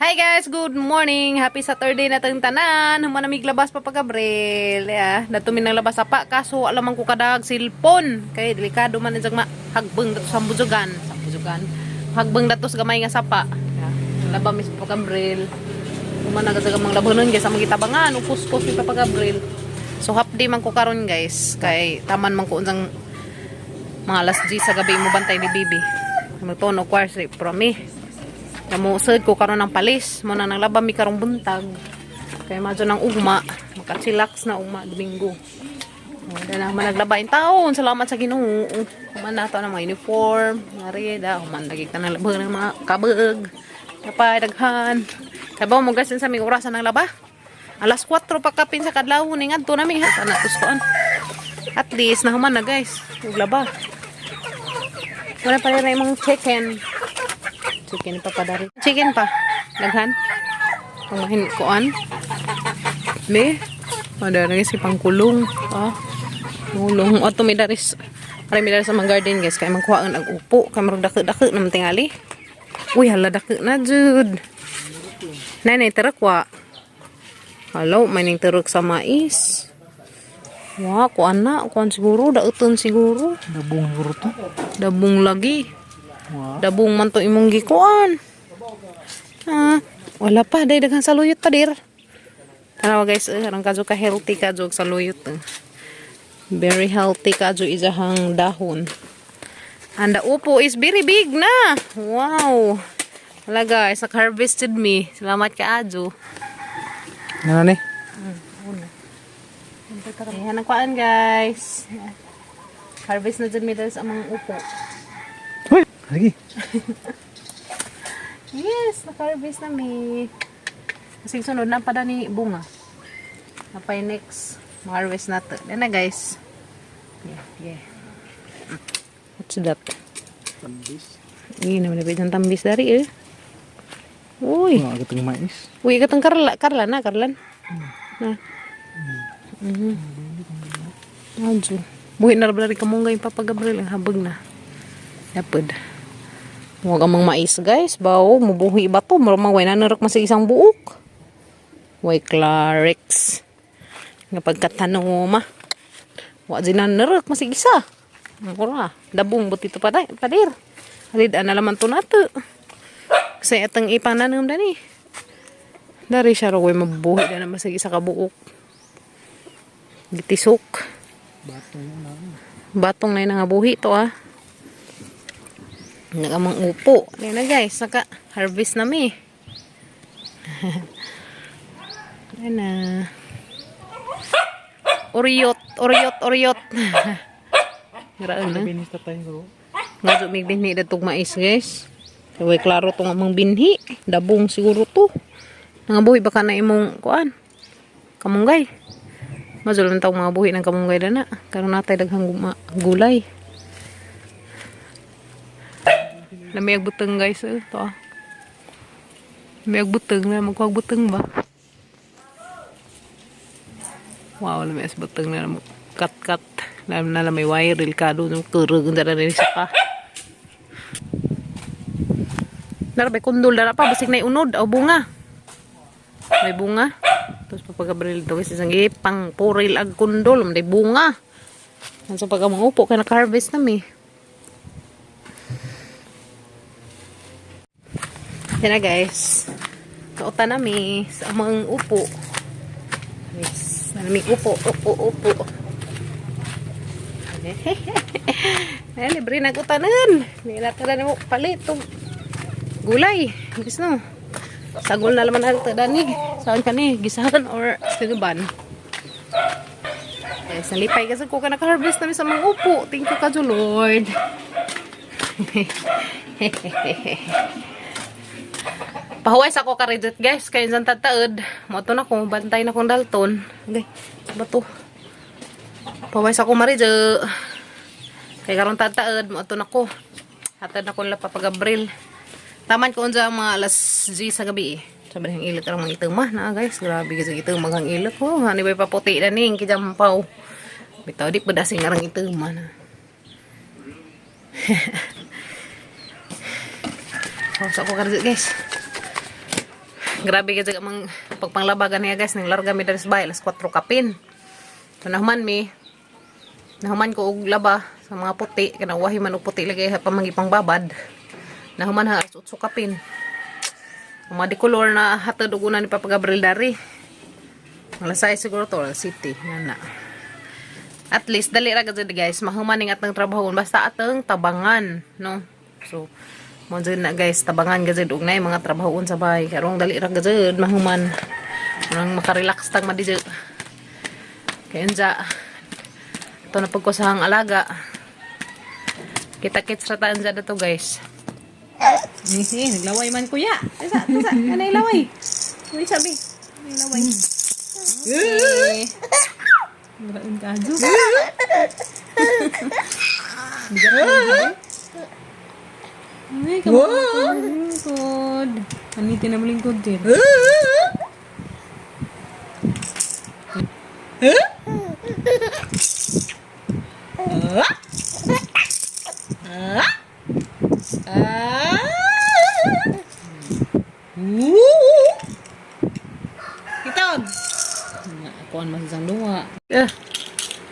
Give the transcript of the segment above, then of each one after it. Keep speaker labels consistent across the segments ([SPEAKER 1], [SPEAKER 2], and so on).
[SPEAKER 1] Hi guys, good morning. Happy Saturday na tang tanan. Human na labas pa Gabriel. Yeah, natumi nang labas pa kaso alam man ko kadag silpon. Kay delikado man ang ma hagbeng dato sa bujugan, sa bujugan. Hagbeng dato sa gamay nga sapa. Yeah, laba mis pa Gabriel. Human na sa gamang labanon guys sa mga tabangan, upos-pos ni Papa Gabriel. So half day man ko karon, guys, kay taman man ko unsang mga alas 10 sa gabi mo bantay ni Bibi. Magtuno kwars pro mi. Namusod ko karon ng palis. Mo na nang laba mi karong buntag. Kay madyo ng ugma. Makachillax na ugma, Domingo. O, na man naglaba in taon. Salamat sa Ginoo. Human na to ng mga uniform. Ngari da human lagi ka ng laba ng mga kabag. Kapay daghan. Kay ba mo guys sa mi orasan ng laba? Alas 4 pa kapin sa kadlaw ni ngadto na mi ha. Sana tuskuan. At least nahuman na, guys. Ug laba. Wala pa rin na imong chicken. Chicken pa pa dari. Chicken pa. Daghan. Ang mahin kuan. Me. Ada na si pangkulong. Ah. Mulong ato mi daris. Para mi daris sa mga garden, guys, kay mangkuhaan ang upo kay marag dako-dako naman tingali. Uy, hala, dako na jud. Nay, terak wa. Halo, may ning terek sa mais. Wa, kuan na, kuan siguro, dauton siguro.
[SPEAKER 2] Dabong siguro to.
[SPEAKER 1] Dabong lagi.
[SPEAKER 2] Wa.
[SPEAKER 1] Dabong man to imong gikuan. Ah, wala pa day daghang saluyot pa dir. Tanawa guys, eh, arang kadyo ka healthy kadyo og saluyot. Eh. Very healthy kadyo isahang dahon. And the upo is very big na. Wow. Wala guys, naka-harvested me. Salamat ka adyo.
[SPEAKER 2] Ano ni?
[SPEAKER 1] Ayan ang kuan, guys. Harvest na dyan mi dahil sa mga upo.
[SPEAKER 2] Uy, sige.
[SPEAKER 1] Yes, naka-harvest na mi. Kasi sunod na pa ni bunga. Napay next harvest na to. Yan na, guys. Yeah. What's that?
[SPEAKER 2] Tambis.
[SPEAKER 1] Ini naman na ng tambis dari eh. Uy.
[SPEAKER 2] Wah, gatong mais.
[SPEAKER 1] Uy, katong karla, karla na, karlan. Na. Adyo. Buhi na ra kamunggay yung Papa Gabriel, ang habag na. Yapod. Huwag ang mga mais, guys. Bawo, mubuhi ba to? Murag mga way na sa isang buok. Way Clarex. Nga pagkatanong ma. Wa din na narak masig isa. Mura. Dabong buti to paday, padir. Halid ana laman to nato. Kasi atang ipananom dani. Dari siya roy mabuhi na naman sa isa ka buok. Gitisok.
[SPEAKER 2] Batong na.
[SPEAKER 1] Batong na yun nga buhi to ah. Nagamang upo. Yan na guys, naka harvest na mi. Yan na. Oriot, oriot, oriot. Graan na.
[SPEAKER 2] Binis ta tayo ko.
[SPEAKER 1] Nga mig binhi datog mais, guys. Kay klaro tong amang binhi. Dabong siguro to. Nangabuhi baka na imong kuan. Kamunggay. Mazulon taong mga buhi ng kamunggay dana. Karon natay daghang gulay. Lami ag buteng, guys, eh. To ah. Lami ag buteng na magkuhag buteng ba. Wow, lami as buteng na kat kat. Lami na may wire delikado no kurug dara rin sa pa. Nara may kundol dara pa basig na unod o bunga. May bunga. Tapos papagabril to kasi isang pang puril ag kundol may bunga. Sa pag mga upo kay naka-harvest na mi. Yan na guys. Kauta na mi sa amang upo. Yes, nami upo, upo, upo. Ay, libre na utanan. Hindi na tala mo palit tong gulay. Gusto no. Sagol na laman natin dani. Saan ka ni? Gisahan or sinuban? Guys, nalipay kasi ko ka naka-harvest namin sa mga upo. Thank you ka, Lord. Pahuway sa ako karidot, guys. Kaya dyan tataod. Mo to na kung bantay na kong dalton. Okay, sa bato. Pahuway sa ako maridyo. Kaya karon tataod. Mo to na ko. Hatad na ko nila Papa Gabriel. Taman ko unsa ang mga alas 10 sa gabi eh. Sabi ng ilok ang mga ituma na guys. Grabe kasi ituma ang ilok. Oh, hani ba paputi na ning kijampaw. Bitaw di pa dasing arang ituma na. Pause ako karidot, guys. Grabe kasi amang pagpanglabagan niya, guys, nang larga mi diri sa bahay alas 4 kapin. So nahuman mi. Nahuman ko og laba sa mga puti kana wahi man og puti lagi pa pang babad. Nahuman ha alas 8 kapin. Ang mga di color na hatod og una ni Papa Gabriel dari. Alas 6 siguro to, alas city. Nga na. At least dali ra gud, guys, mahuman ning atong trabaho basta atong tabangan, no? So mo jud na, guys, tabangan gud og nay mga trabahoon sa bahay karong dali ra gud mahuman. Unang makarelax tang madidyo. Kaya unsa ito na pagkusahang alaga. Kita-kits ra ta unsa dato, guys. Eh, naglaway man, kuya. Isa, isa, anay laway. Uy, sabi. Anay laway. Okay. Graon ka, Azu. Bigat mo, ha? Ay, kamalingkod. Anitin na malingkod din.
[SPEAKER 2] Ito.
[SPEAKER 1] Kuan mas isang duwa. Eh.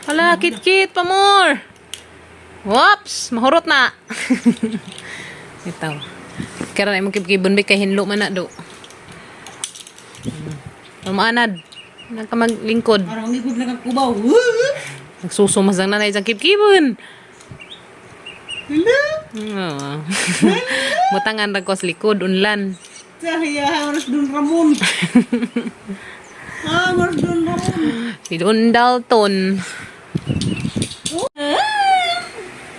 [SPEAKER 1] Hala, kit-kit pa more. Whoops, mahurot na. Ito. Karon ay kibkibon bi kay hinlo man na do. Umaanad. Nagkamaglingkod.
[SPEAKER 2] Parang ikot lang ang kubaw.
[SPEAKER 1] Nagsusumas ang nanay isang kibkibon.
[SPEAKER 2] Hello?
[SPEAKER 1] Oo. Butangan ra ko sa likod unlan.
[SPEAKER 2] Saya harus Don Ramon. Ah, harus Don Ramon.
[SPEAKER 1] Si Don Dalton.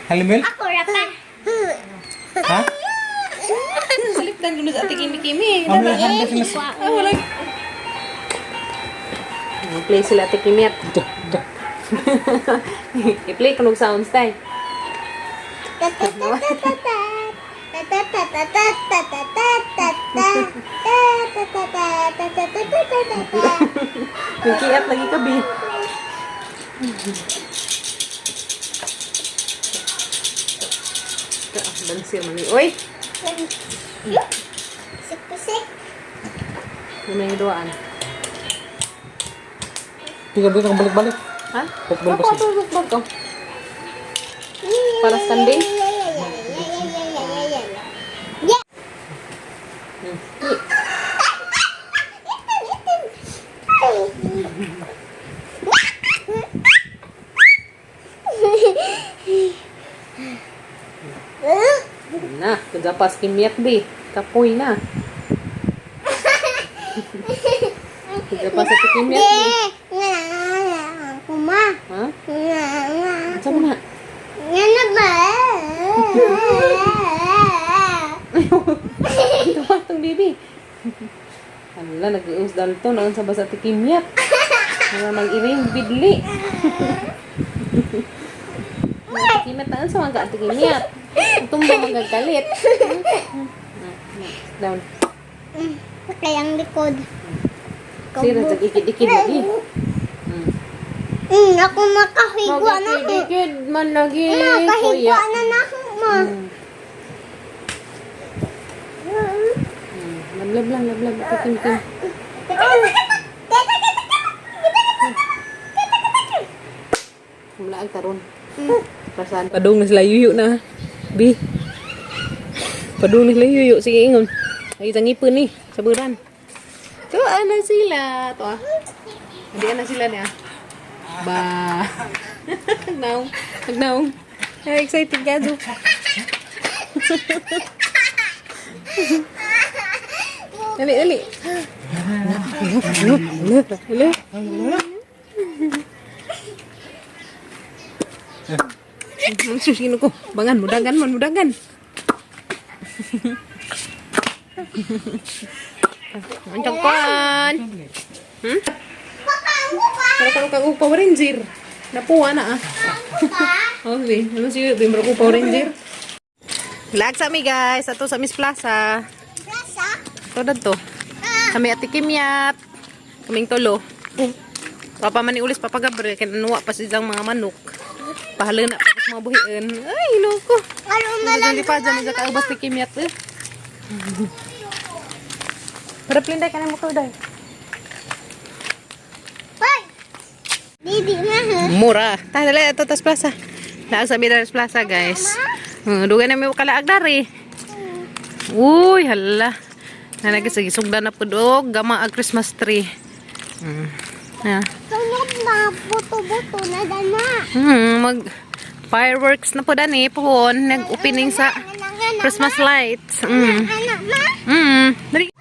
[SPEAKER 2] Halimel?
[SPEAKER 3] Ako rapa.
[SPEAKER 2] Ha?
[SPEAKER 1] Salipdan ko na sa ate Kimi Kimi.
[SPEAKER 2] Pamulahan ka sila.
[SPEAKER 1] Ah, wala. Play sila ate Kimi at.
[SPEAKER 2] Ito, ito.
[SPEAKER 1] I-play ko ng sounds tay.
[SPEAKER 3] Ta ta ta ta ta ta. Ta ta ta ta ta ta ta ta ta ta. Ta ta ta ta ta ta ta ta ta ta ta.
[SPEAKER 1] Nagkiat lagi ka, bi. Bansir man ni. Oy!
[SPEAKER 3] Pisik-pisik.
[SPEAKER 1] Ano yung duaan?
[SPEAKER 2] Tiga dito kang balik-balik.
[SPEAKER 1] Ha?
[SPEAKER 2] Balik-balik
[SPEAKER 1] Ako, ito, balik ko. Para standing?
[SPEAKER 3] Yeah.
[SPEAKER 1] Na, kagapas kimiyat, bi. Kapoy na. Kagapas sa kimiyat, bi.
[SPEAKER 3] Kuma.
[SPEAKER 1] Ha? Ano mo na?
[SPEAKER 3] Nga ba?
[SPEAKER 1] Ito pa itong baby. Hala, nag-uus dalto. Naon sa basa tikimyat. Wala mag-iring bidli. Tikimyat na sa mga tikimyat. Tumba magagalit. Down.
[SPEAKER 3] Kayang likod.
[SPEAKER 1] Sira, ikid-ikid lagi.
[SPEAKER 3] Ako makahigwa na ako.
[SPEAKER 1] Magikid man lagi.
[SPEAKER 3] Makahigwa
[SPEAKER 1] Kuya.
[SPEAKER 3] na na ako, ma.
[SPEAKER 1] Lablab lang, lablab. Tikim-kim. Kumlaag taron. Pasan. Padung na sila yuyo na. Bi. Padung na sila yuyo. Sige, ingon. Ay, isang ngipon ni. Saburan. Tuwa na sila. Tuwa. Hindi na sila niya. Ba. Nagnaong. Nagnaong. Ay, excited ka, Zo. Dali, dali. Dali. Sino ko? Bangan, mudangan man, mudangan. Ang tangkon. Pero kung kang upaw ranger. Napuwa na ah. Oh, bi. Ano siya? Bi, murag upaw ranger. Lag sa mi, guys. Ato sa Miss Plaza.
[SPEAKER 3] Plaza?
[SPEAKER 1] Ito na to. Kami ati Kimyat. Kaming tulo. Papa man ni ulis Papa Gabriel kay nanuwa pa silang mga manok. Pahala na pa sa mga buhian. Ay, loko.
[SPEAKER 3] Ano na lang
[SPEAKER 1] Dali pa dyan sa kaubas ni Kimyat eh. Pero plinday ka na mo day.
[SPEAKER 3] Hoy! Didi na ha.
[SPEAKER 1] Mura. Ta dali ato tas plaza. Naa sa Midas Plaza, guys. Dugay na may kalaag dari. Uy, hala. Nanagi sige sugdan na pud og gama ag Christmas tree. Ah.
[SPEAKER 3] Sunod na buto-buto na dana.
[SPEAKER 1] Mag fireworks na po dani pohon nag-opening sa Christmas lights.
[SPEAKER 3] Anak ma.
[SPEAKER 1] Dali.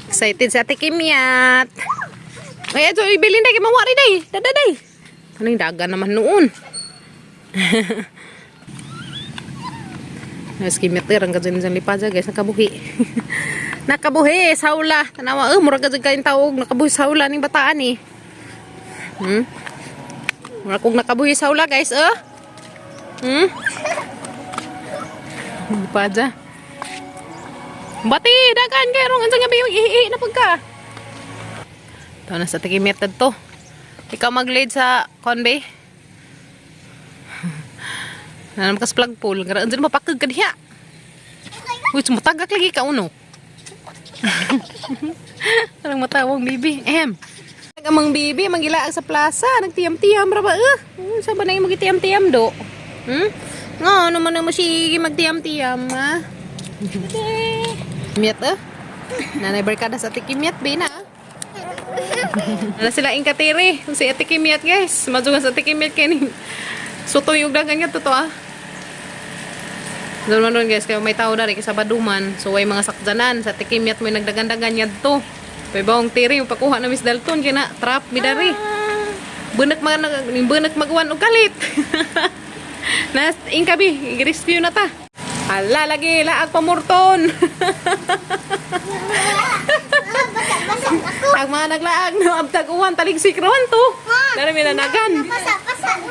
[SPEAKER 1] Excited sa Ate Kimyat. Ay, ito, ibilin na, kimawari day. Dada day. Ano yung daga naman noon? Nas Kimyat eh, rangka dyan dyan lipa dyan, guys. Nakabuhi. Nakabuhi, saula. Tanawa, eh, murag ka dyan kayong tawag. Nakabuhi saula ning bataan eh. Murag kong nakabuhi saula, guys, eh. Lipa dyan. Bati, dagan kay rong unsa nga ba yung ihi na pagka. Ito na sa tiki method to. Ikaw mag-lead sa convey. Nanam kas plug pole. Gara unsa mapakag ka diha. Uy, sumutagak lagi ka uno. Parang matawang bibi. Ehem. Amang bibi, mangilaag sa plaza, nagtiyam-tiyam ra ba eh? Sa ba na yung magtiyam-tiyam do? Nga, ano man mo sige magtiyam-tiyam, ha? Kimyat eh. Nanay barkada sa Ate Kimyat, be na. Wala sila ingkatiri. Si Ate Kimyat, guys. Madungan sa Ate Kimyat kay ning sutoy yung dagan nga totoo ah. Doon man ron, guys, kaya may tao dari kay sa baduman. So way mga sakjanan sa Ate Kimyat mo nagdagan-dagan to. May bawang tiri yung pakuha na Miss Dalton kay na trap mi dari. Bunak mga bunak magwan og kalit. Nas ingkabi, rescue na ta. Hala lagi laag pamurton.
[SPEAKER 3] Basa-basa ako.
[SPEAKER 1] Ang mga naglaag no abtag uwan taligsik rawan to. Dara may nanagan.
[SPEAKER 3] Basa-basa.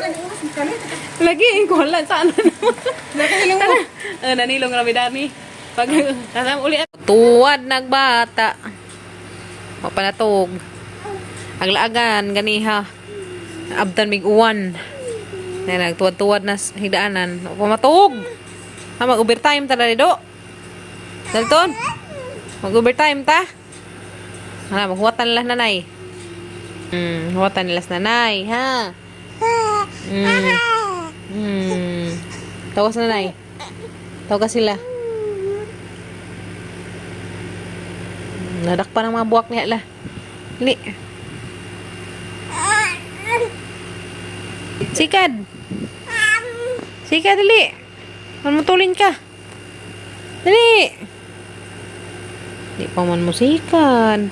[SPEAKER 1] Lagi ing kuhalan sa ano naman. Tara. Nanilong rami dani. Pag kasam uli tuwad nagbata. Mapanatog. Ang laagan ganiha. Abtan mig uwan. Na nagtuwad-tuwad na higdaanan. Pamatog. Ha mag overtime ta dali do. Dalton. Mag overtime ta. Hala, maghuwatan nila nanay. Huwatan nila sa nanay, ha? Tawag sa nanay. Tawag ka sila. Nadakpa ng mga buwak niya la. Li. Sikad. Sikad, dali. Mamutulin ka. Dali. Di pa man mo sikad.